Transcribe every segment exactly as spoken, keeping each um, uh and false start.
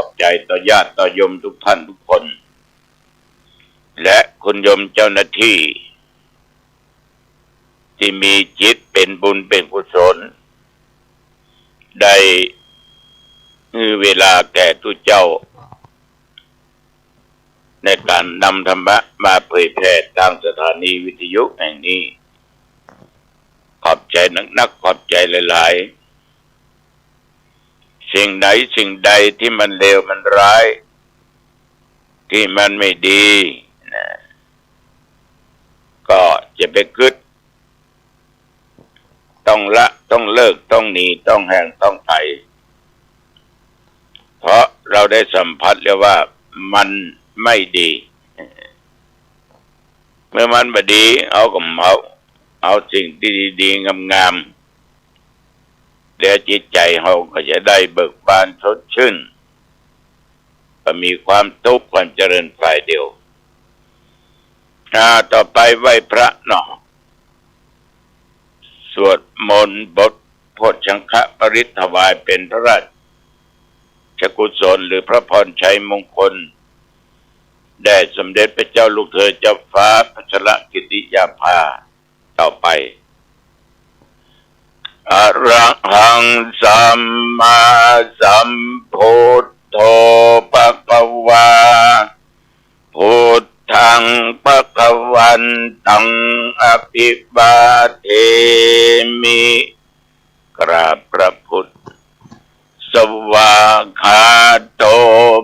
ขอบใจ๋ต่อญาติต่อโยมทุกท่านทุกคน และคุณโยมเจ้าหน้าตี้ ตี้มีจิตเป๋นบุญเป๋นกุศล ได้หื้อเวลาแก่ตุ๊เจ้า ในก๋านนำธรรมะมาเผยแผ่ตางสถานีวิทยุแห่งนี้ ขอบใจ๋นักๆ ขอบใจ๋หลายๆ สิ่งไหนสิ่งใดตี้มันเลวมันร้าย ตี้มันไม่ดีนะ ก็จะไปกึ๊ด ต้องละ ต้องเลิก ต้องหนี ต้องแห่ง ต้องไป เพราะเฮาได้สัมผัสแล้วว่ามันไม่ดี เมื่อมันบ่ดี เฮาก็เอา เอาสิ่งตี้ดีๆ งามๆ แล้วจิตใจ๋เฮาก็จะได้เบิกบานสดชื่น บ่มีความตุ๊กข์ความเจริญฝ่ายเดียว อ่า ต่อไปไหว้พระเนาะ สวดมนต์บทโพชฌังคปริตรถวายเป๋นพระราชกุศลหรือพระพรชัยมงคล แด่สมเด็จพระเจ้าลูกเธอเจ้าฟ้าพัชรกิติยาภา ต่อไป อะระหังสัมมาสัมพุทโธภะคะวา พุทธังภะคะวันตังอะภิวาเทมิ กราบพระพุทธ สวากขาโต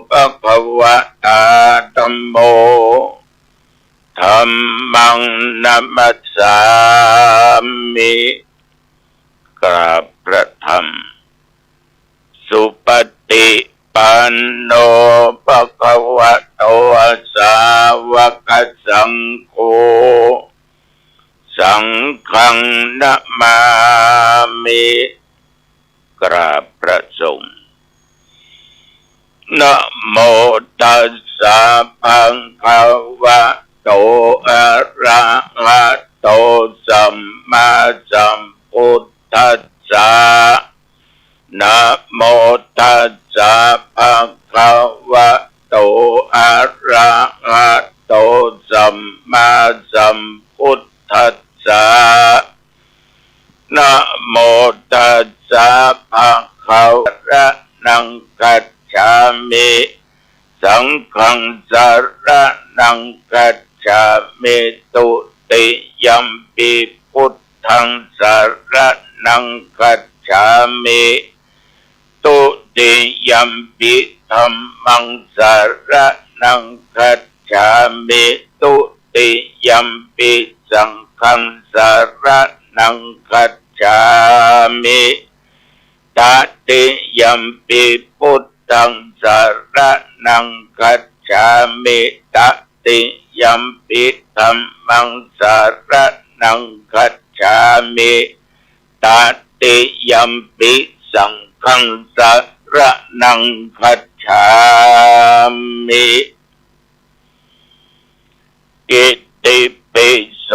ภะคะวะตาธัมโม ธัมมังนะมัสสามิ กราบพระธรรม สุปฏิปันโนภะคะวะโต สาวกสังโฆ สังฆังนะมามิ กราบพระสงฆ์ นะโมตัสสะภะคะวะโต อะระหะโต สัมมาสัมพุทธัสสะ นะโมตัสสะภะคะวะโต อะระหะโต สัมมาสัมพุทธัสสะ นะโมตัสสะภะคะวะ สรณังคัจฉามิ สังฆัง สรณังคัจฉามิ ตุติยัมปิ พุทธัง สรณังคัจฉามิ ตุติยัมปิ ธัมมัง สรณังคัจฉามิ ตุติยัมปิ สังฆัง สรณังคัจฉามิ ตติยัมปิ พุทธัง สรณังคัจฉามิ ตติยัมปิ ธัมมัง สรณังคัจฉามิ ตติยัมปิ สังฆัง สรณังคัจฉามิ อิติปิโส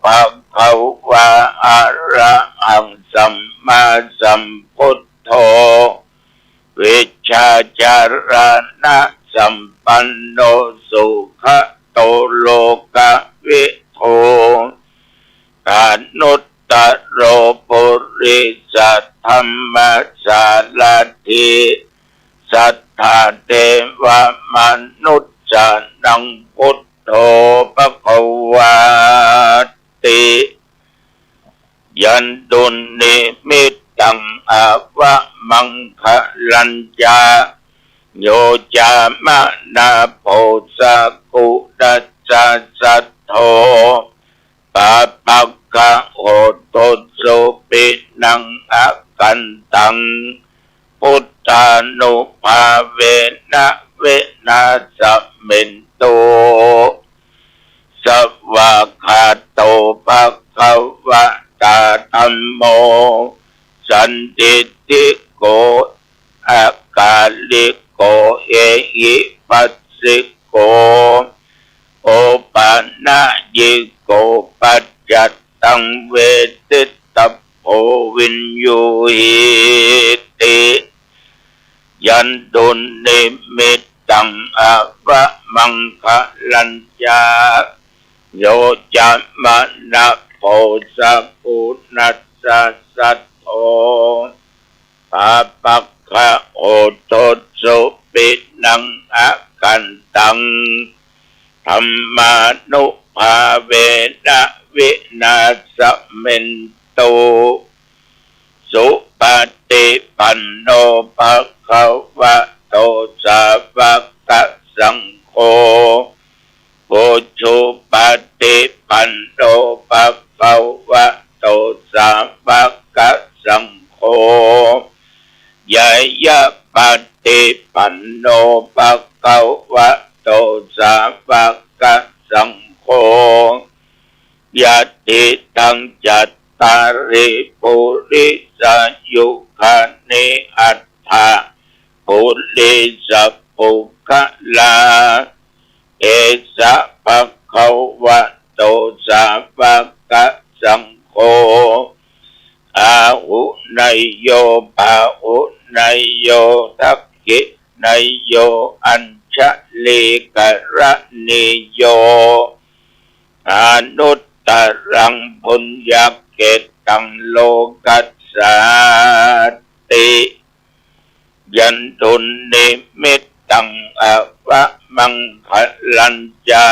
ภะคะวะ อะระหังสัมมาสัมพุทโธ วิชชาจารณะสัมปันโน สุขะโตโลกวิทู อนุตตโร ปุริสะธัมมะสารถี สัทธาเทวะมนุสสานัง พุทโธภะคะวาติ ยันตุนิมิตตัง อาวะมังคะลัญจา โย จามะนาโพ สะกุณัสสะ สัทโธ ปาปะกะโหตุ สุปิณัง อกันตัง พุทธานุภาเวนะ วินาสสะเมนตุ สวากขาโตภะคะวะตาธัมโม สันทิฏฐิโก อะกาลิโก เอหิปัสสิโก โอปะนะยิโก ปัจจัตตัง เวทิตะโพ วิญญูหีติ Yandunnimittaṃ avamaṅgalañca, yo cāmanāpo sakuṇassa saddo, pāpaggaho dussupinaṃ akantaṃ, dhammānubhāvena vināsamentu. Supaṭipanno bhagavato sāvakasaṅgho, ujupaṭipanno bhagavato sāvakasaṅgho, ñāyapaṭipanno bhagavato sāvakasaṅgho, yadidaṃ cattāri purisayugāni aṭṭha purisapuggalā, esa bhagavato sāvakasaṅgho, āhuneyyo pāhuneyyo dakkhiṇeyyo añjalikaraṇīyo, anuttaraṃ puññakkhettaṃ lokassāti. Yandunnimittaṃ avamaṅgalañca,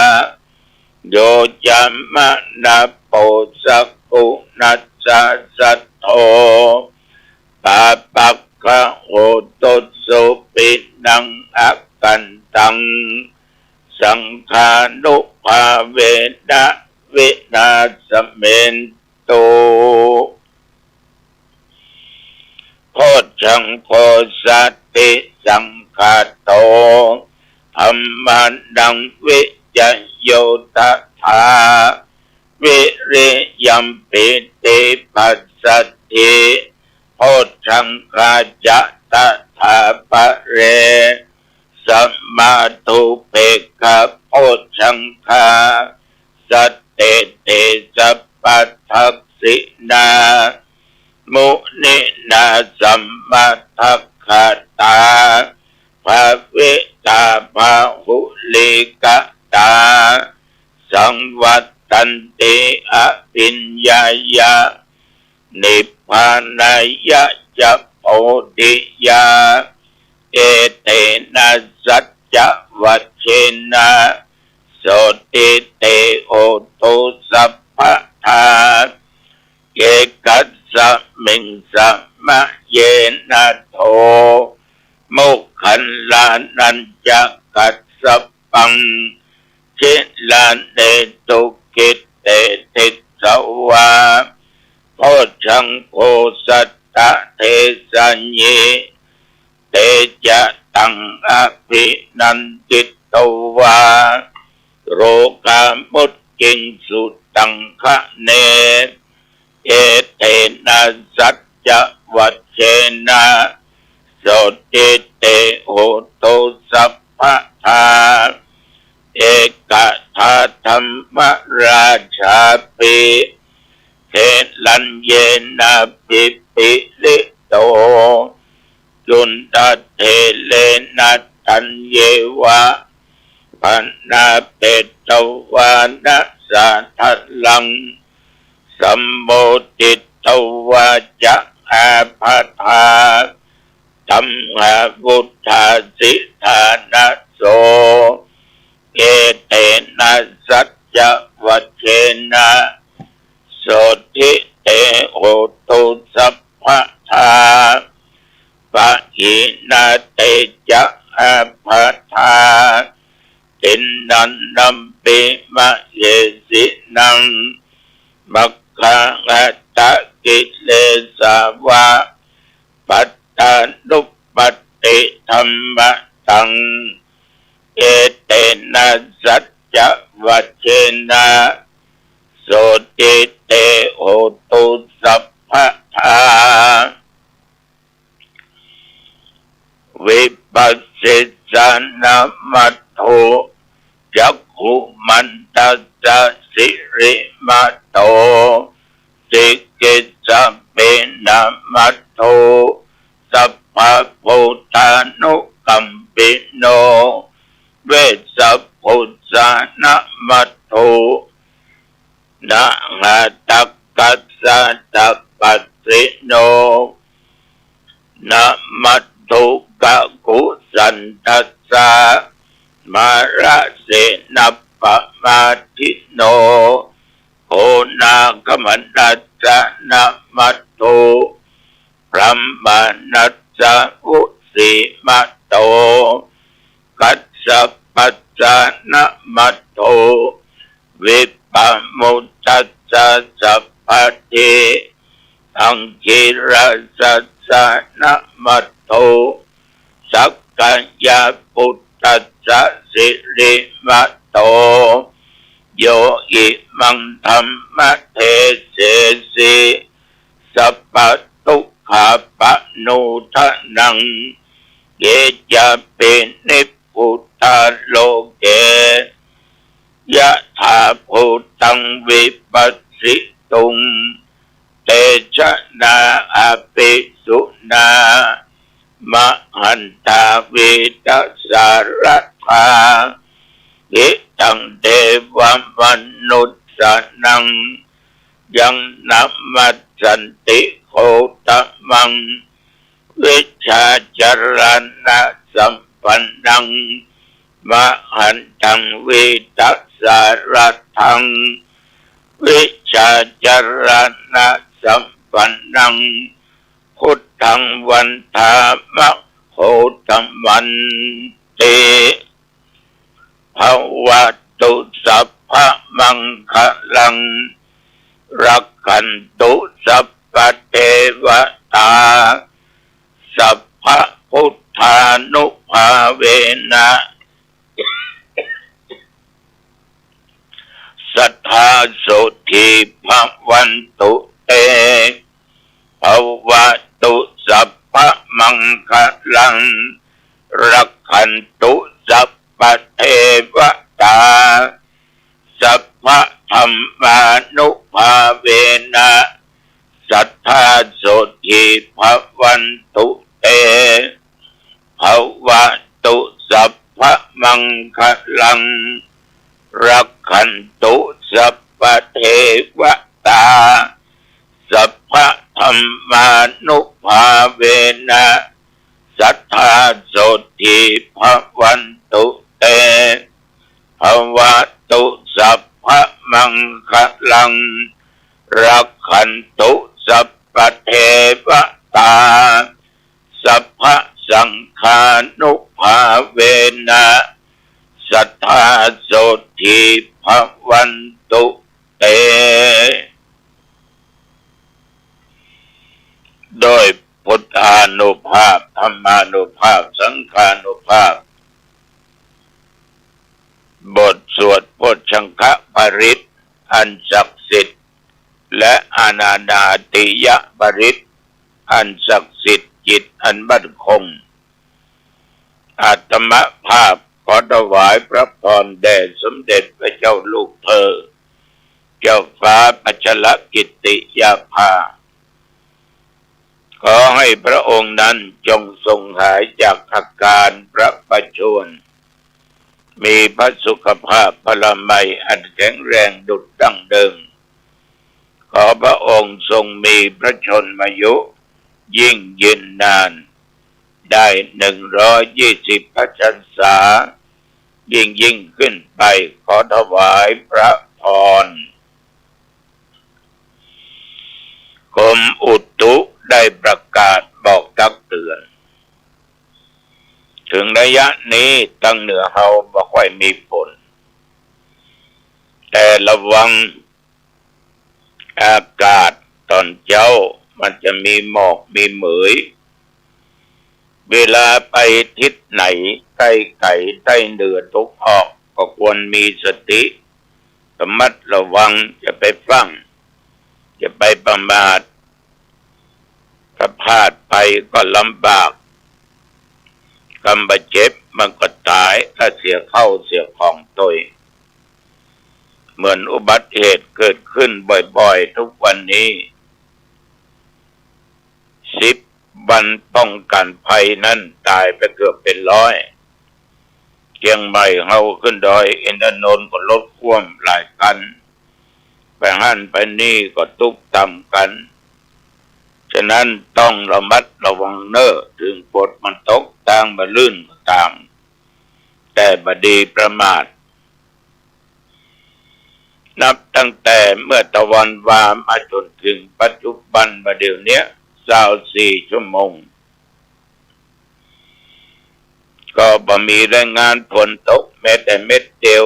yo cāmanāpo sakuṇassa saddo, pāpaggaho dussupinaṃ akantaṃ, saṅghānubhāvena vināsamentu. Bojjhaṅgo satisaṅkhāto dhammānaṃ vicayo tathā, viriyampītipassaddhi bojjhaṅgā ca tathāpare, samādhupekkhabojjhaṅgā sattete sabbadassinā, muninā sammadakkhātā bhāvitā bahulīkatā, saṃvattanti abhiññāya nibbānāya ca bodhiyā. Etena saccavajjena sotthi te hotu sabbadā. Ekasmiṃ samaye nātho moggallānañca kassapaṃ gilāne dukkhite disvā bojjhaṅgo satta desayi. Te ca taṃ abhinanditvā rogā mucciṃsu taṅkhaṇe. Etena saccavajjena sotthi te hotu sabbadā. Ekadā dhammarājāpi gelaññenābhipīḷito, cundattherena taññeva bhaṇāpetvāna sādaraṃ. Sammoditvā ca ābādhā tamhā vuṭṭhāsi ṭhānaso. Etena saccavajjena sotthi te hotu sabbadā. Pahīnā te ca ābādhā tiṇṇannampi mahesinaṃ, maggāhatakilesā va pattānuppattidhammataṃ. Etena saccavajjena sotthi te hotu sabbadā. Vipassissāna maddo cakkhumantassa sirīmato, sikhissappena maddo sab พะพุทธานุกัมปิโน เวสสะภุสสะ นะมัตถุ นะหะตักขัสสะ ตะปัสสิโน นะมัตถุกะกุสันทัสสะ มะระเสนะปะมาทิโน โขณาคมนัสสะ นะมัตถุ พรหมานัสสะ วุสีมะโต กัสสปัสสะ นะมัตถุ วิปปะมุตตัสสะ สัพพะเท อังคีรสัสสะ นะมัตถุ สักกะยะปุตตัสสะ สิริมะโต โยอิมังธัมมะเทเสสิ สัพพะตุกขาปะโนทะนัง เยจะปินิพพุทธาโลเก ยะถาภูตังวิปัสสิตุง เตชะนาอะภิสุนา มะหันตา วีตะสาระธา หิตัง เทวะมนุสสานัง ยังนะมัสสันติโคตมัง วิชชาจารณะสัมปันนัง มะหันตัง วีตะสาระธัง วิชชาจารณะสัมปันนัง พุทธัง วันทามะ โคตมันติ ภะวะตุ สัพพะมังคะลัง รักขันตุ สัพพะเทวะตา สัพพะพุทธานุภาเวนะ สัตถาโสธีภะวันตุเต ภะวะตุ สัพพะมังคะลัง รักขันตุ สัพพะเทวะตา สัพพะธัมมานุภาเวนะ สัตถาโสธีภะวันตุเต ภะวะตุ สัพพะมังคะลัง รักขันตุ สัพพะเทวะตา สัพพะธัมมานุภาเวนะ สัตถาโสธีภะวันตุเต ภะวะตุ สัพพะมังคะลัง รักขันตุ สัพพะเทวะตา สัพพะสังฆานุภาเวนะ สัตถาโสธีภะวันตุเต โดยพุทธานุภาพ ธัมมานุภาพ สังฆานุภาพ บทสวดโพชฌังคปริตรอันศักดิ์สิทธิ์ และอนาถาติยปริตรอันศักดิ์สิทธิ์ จิตอันมั่นคง อาตมาภาพขอถวายพระพรแด่สมเด็จพระเจ้าลูกเธอ เจ้าฟ้าพัชรกิติยาภา ขอให้พระองค์นั้นจงทรงหายจากอาการพระประชวร มีพระสุขภาพพลามัยอันแข็งแรงดุจดั้งเดิม ขอพระองค์ทรงมีพระชนมายุยิ่งยืนนาน ได้หนึ่งร้อยยี่สิบพรรษา ยิ่งยิ่งขึ้นไป ขอถวายพระพร กรมอุตุได้ประกาศบอกตักเตือน ถึงระยะนี้ตางเหนือเฮาบ่ค่อยมีฝน แต่ระวังอากาศต๋อนเจ๊ามันจะมีหมอกมีเหมย เวลาไปทิศไหนใก้ไก๋ใต้เหนือตกออกก็ควรมีสติ ระมัดระวัง อย่าไปฟั่ง อย่าไปประมาท ถ้าพลาดไปก็ลำบาก กำบาดเจ็บมันก็ต๋าย ถ้าเสียข้าวเสียของตวย เหมือนอุบัติเหตุเกิดขึ้นบ่อยๆ ทุกวันนี้ สิบ วันป้องกั๋นภัยนั้นต๋ายไปเกือบเป๋นร้อย เจียงใหม่เฮาขึ้นดอยอินทนนท์ก็รถคว่ำหลายคัน ไปหั้นไปนี่ก็ตุ๊บต่ำกั๋น ฉะนั้นต้องระมัดระวังเน่อ เถิงฝนมันตกตางบ่ลื่นก็ต๋าม แต่บ่ดีประมาท นับตั้งแต่เมื่อตะวันวามาจ๋นเถิงปัจจุบันบ่าเดี่ยวเนี้ย ซาวสี่ชั่วโมง ก็บ่มีรายงานฝนตกแม้แต่เม็ดเดียว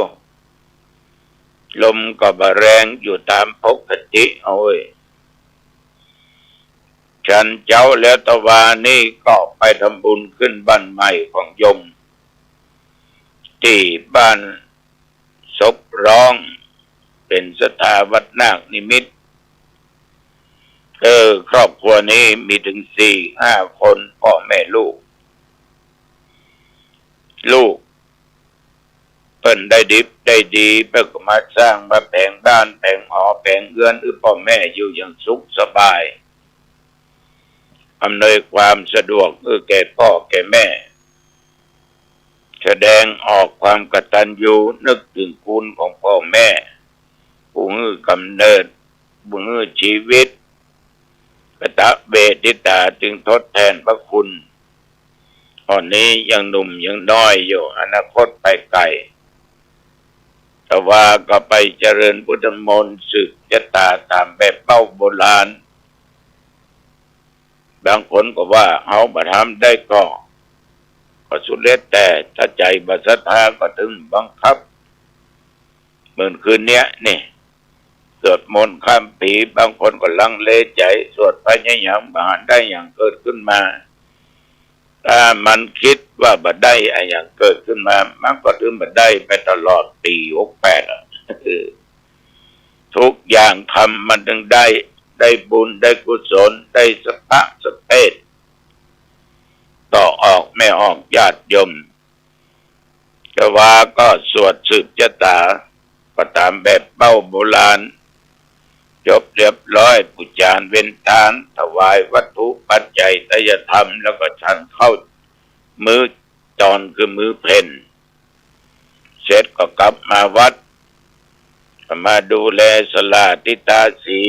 ลมก็บ่แรง อยู่ต๋ามปกติ โอ้ย ฉันเจ๊าแล้วตะวานี้ก็ไปทำบุญขึ้นบ้านใหม่ของโยม ตี้บ้านศพร้อง เป๋นศรัทธาวัดนาคนิมิตร เออ ครอบครัวนี้มีเถิงสี่ห้าคน ป้อแม่ลูก ลูกเปิ้นได้ดิบได้ดี เปิ้นก็มาสร้างมาแป๋งบ้านแป๋งหอแป๋งเฮือนหื้อป้อแม่อยู่อย่างสุขสบาย อำนวยความสะดวกหื้อแก่ป้อแก่แม่ แสดงออกความกตัญญูนึกเถิงคุณของป้อแม่ ผู้หื้อกำเนิด ผู้หื้อจีวิต กตเวทิตา จึงทดแทนพระคุณ ต๋อนนี้ยังหนุ่มยังน้อยอยู่ อนาคตไปไก๋ ตะวาก็ไปเจริญพุทธมนต์สืบจะต๋าต๋ามแบบเบ้าโบราณ บางคนก็ว่าเฮาบ่ทำได้ก็ ก็สุดแล้วแต่ ถ้าใจ๋บ่ศรัทธาก็เถิงบังคับ เหมือนคืนเนี้ยนี่ สวดมนต์ข้ามผี บางคนก็ลังเลใจ๋ สวดไปยังบ่หันได้หยังเกิดขึ้นมา ถ้ามันกึ๊ดว่าบ่ได้อะหยังเกิดขึ้นมา มันก็เถิงบ่ได้ไปตลอดปี๋หกแปดอะ ทุกอย่างทำมันเถิงได้ ได้บุญ ได้กุศล ได้สะพะสะเพท ป้อออกแม่ออกญาติโยม ตะวาก็สวดสืบจะต๋า ก็ต๋ามแบบเบ้าโบราณ จบเรียบร้อย ปู๋จานเว็นตาน ถวายวัตถุปัจจัยไตรยธรรม แล้วก็ฉันข้าวมื้อตอนคือมื้อเพล เสร็จก็กลับมาวัด ก็มาดูแลศาลาที่ทาสี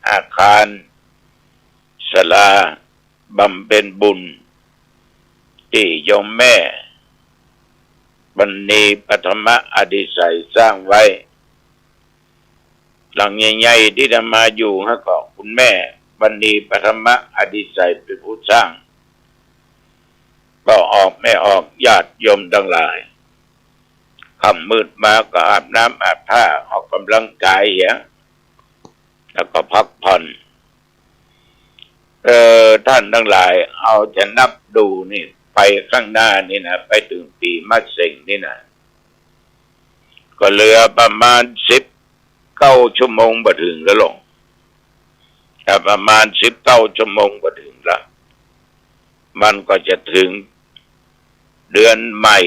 อาคารศาลาบำเพ็ญบุญ ตี้โยมแม่บรรณีปฐมอดิไสยสร้างไว้ หลังใหญ่ๆ ตี้อาตมาอยู่ฮะ ก็คุณแม่บรรณีปฐมอดิไสยเป๋นผู้สร้าง ป้อออกแม่ออกญาติโยมตังหลาย ค่ำมืดมาก็อาบน้ำอาบผ้าออกกำลังก๋ายเหีย แล้วก็พักผ่อน เออ ท่านตังหลาย เฮาจะนับดูนี่ ไปข้างหน้านี่นะ ไปเถิงปี๋มะเสงนี่นะ ก็เหลือประมาณสิบเก้าชั่วโมงบ่เถิงแล้วลง แต่ประมาณสิบเก้าชั่วโมงบ่เถิงละ มันก็จะเถิงเดือนใหม่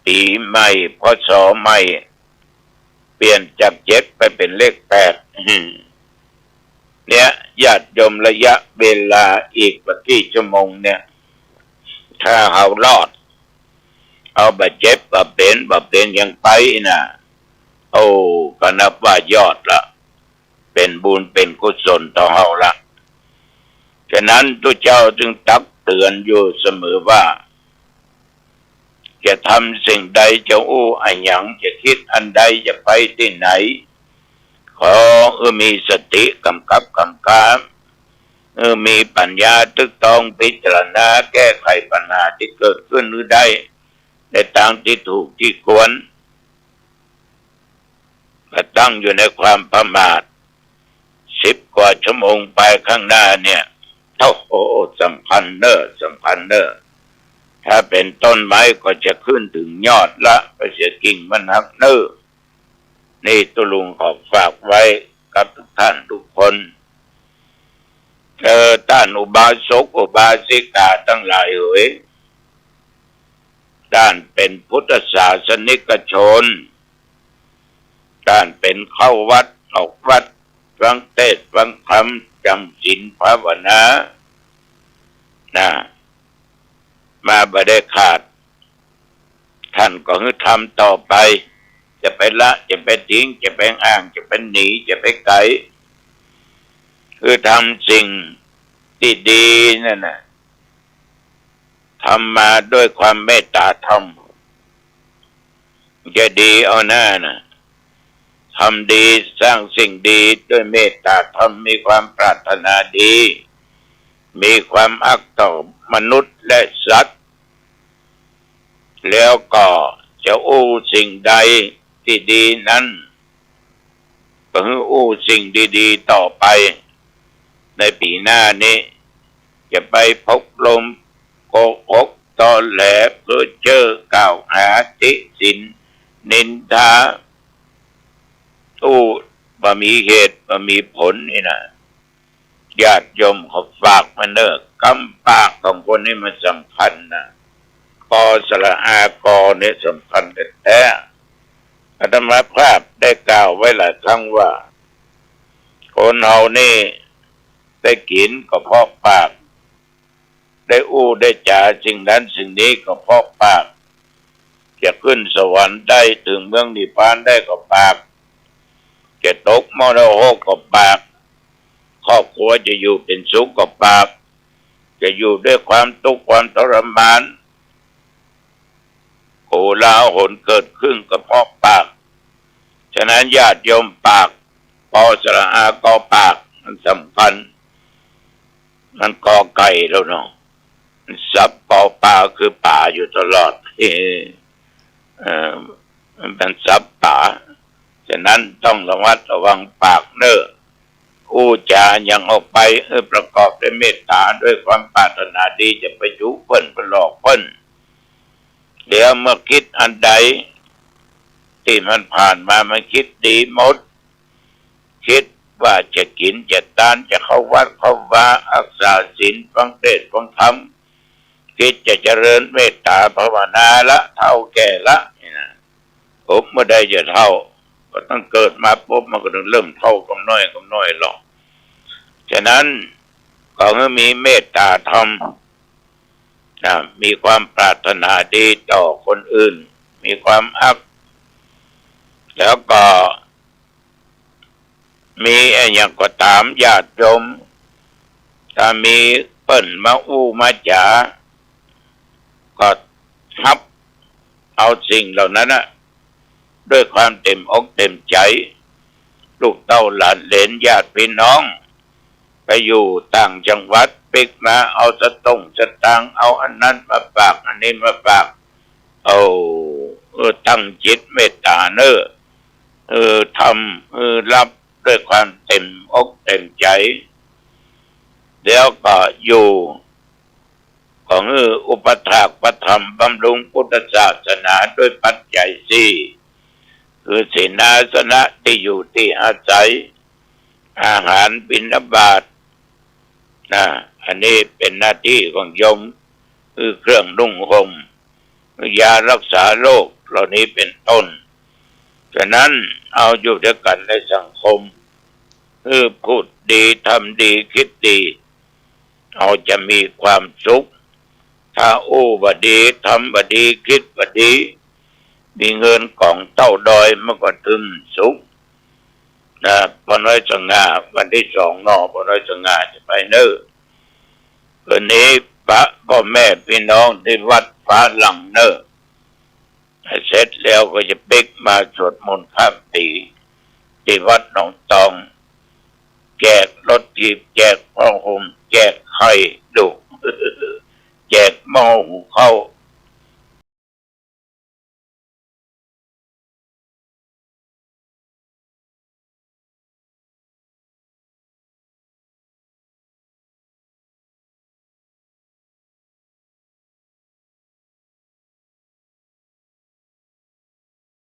ปี๋ใหม่ พ.ศ. ใหม่ เปลี่ยนจากเจ็ดไปเป๋นเลขแปด เนี่ย ญาติโยม ระยะเวลาอีกบ่กี่ชั่วโมงเนี่ย ถ้าเฮารอด เฮาบ่เจ็บบ่เป๋น บ่เป๋นหยังไปนะ โอ้ ก็นับว่ายอดละ เป๋นบุญเป๋นกุศลต่อเฮาละ ฉะนั้นตุ๊เจ้าจึงตักเตือนอยู่เสมอว่า จะทำสิ่งใด จะอู้อะหยัง จะกึ๊ดอันใด จะไปตี้ไหน ขอหื้อมีสติกำกับกำก๋า หื้อมีปัญญาตึกตองพิจารณาแก้ไขปัญหาตี้เกิดขึ้นหื้อได้ ในตางตี้ถูกตี้ควร บ่ต้องอยู่ในความประมาท สิบกว่าชั่วโมงไปข้างหน้าเนี่ย โอ้โห สำคัญเน่อ สำคัญเน่อ ถ้าเป๋นต้นไม้ก็จะขึ้นเถิงยอดละ ไปเสียกิ่งมันหักเน่อ นี่ตุ๊ลุงขอฝากไว้กับทุกท่านทุกคน เออ ต้านอุบาสกอุบาสิกาตังหลายเหย ต้านเป๋นพุทธศาสนิกชน ต้านเป๋นเข้าวัดออกวัด ฟังเตสน์ฟังธรรม จ๋ำศีลภาวนา นะ มาบ่ได้ขาด ต้านก็หื้อทำต่อไป จะไปละ จะไปทิ้ง จะไปอ้าง จะไปหนี จะไปไก๋ หื้อทำสิ่งตี้ดีนั่นน่ะ ทำมาด้วยความเมตตาธรรม จะดีเอาหน้าน่ะ ทำดี สร้างสิ่งดีด้วยเมตตาธรรม มีความปรารถนาดี มีความฮักต่อมนุษย์และสัตว์ แล้วก็จะอู้สิ่งใดตี้ดีนั้น ก็หื้ออู้สิ่งดีๆ ต่อไป ในปี๋หน้านี้ จะไปพกลม โกหก ตอแหล เพ้อเจ้อ กล่าวหา ติฉิน นินทา อู้บ่มีเหตุบ่มีผลนี่นะ ญาติโยมเขาฝากมาเน่อ กำปากของคนนี่มันสำคัญนะ กอสระอากอเนี่ยสำคัญแต๊ๆ อาตมาภาพได้กล่าวไว้หลายครั้งว่า คนเฮานี่ได้กิ๋นก็เพราะปาก ได้อู้ได้จ๋าสิ่งนั้นสิ่งนี้ก็เพราะปาก จะขึ้นสวรรค์ได้ เถิงเมืองนิพพานได้ก็ปาก จะตกมรณะก็ปาก ครอบครัวจะอยู่เป๋นสุขก็ปาก จะอยู่ด้วยความตุ๊กข์ความทรมาน โกลาหลเกิดขึ้นก็เพราะปาก ฉะนั้นญาติโยมปาก ปอสระอากอปาก มันสำคัญ มันกอไก่แล้วเนาะ มันสับปอปาคือป๋าอยู่ตลอด เอ่อ มันสับป๋า ฉะนั้นต้องระมัดระวังปากเน่อ อู้จ๋าหยังออกไป เออ ประกอบด้วยเมตตา ด้วยความปรารถนาดี จะไปจุเปิ้น ไปหลอกเปิ้น เดี๋ยวเมื่อคิดอันใด ตี้มันผ่านมามันคิดดีหมด คิดว่าจะกิ๋นจะตาน จะเข้าวัดเข้าวา ฮักษาศีล ฟังเทศน์ฟังธรรม คิดจะเจริญเมตตาภาวนาละ เฒ่าแก่ละนี่นะ โอ้ เมื่อใดจะเฒ่า ก็ตั้งเกิดมาปุ๊บมันก็ต้องเริ่มเฒ่ากำน้อยกำน้อยลอ ฉะนั้นก็หื้อมีเมตตาธรรมนะ มีความปรารถนาดีต่อคนอื่น มีความฮัก แล้วก็ มีอะหยังก็ต๋ามญาติโยม ถ้ามีเปิ้นมาอู้มาจ๋า ก็ฮับเอาสิ่งเหล่านั้นน่ะ ด้วยความเต็มอกเต็มใจ๋ ลูกเต้าหลานเหลนญาติพี่น้อง ไปอยู่ต่างจังหวัด ปิ๊กมาเอาสตุ้งสตางค์ เอาอันนั้นมาฝาก อันนี้มาฝาก เอา เออ ตั้งจิตเมตตาเน่อ เออ ทำ เออ ฮับด้วยความเต็มอกเต็มใจ๋ แล้วก็อยู่ ก็หื้ออุปถากอุปถัมภ์บำรุงพุทธศาสนาด้วยปัจจัยสี่ คือเสนาสนะ ตี้อยู่ตี้อาศัย อาหารบิณฑบาตนะ อันนี้เป๋นหน้าตี้ของโยม คือเครื่องนุ่งห่ม ยารักษาโรคเหล่านี้เป๋นต้น ฉะนั้นเอาอยู่ด้วยกั๋นในสังคม คือพูดดี ทำดี คิดดี เฮาจะมีความสุข ถ้าอู้บ่ดี ทำบ่ดี คิดบ่ดี มีเงินก๋องเต้าดอยมันก็ตึงสุขนะ ป้อน้อยสง่า วันตี้สองเนาะ ป้อน้อยสง่าจะไปเน่อ วันนี้ปะป้อแม่ปี้น้องตี้วัดฟ้าหลั่งเน่อ เสร็จแล้วก็จะปิ๊กมาสวดมนต์ข้ามปี๋ตี้วัดหนองตอง แจกรถถีบ แจกผ้าห่ม แจกไข่ดุ แจกหม้อหุงข้าว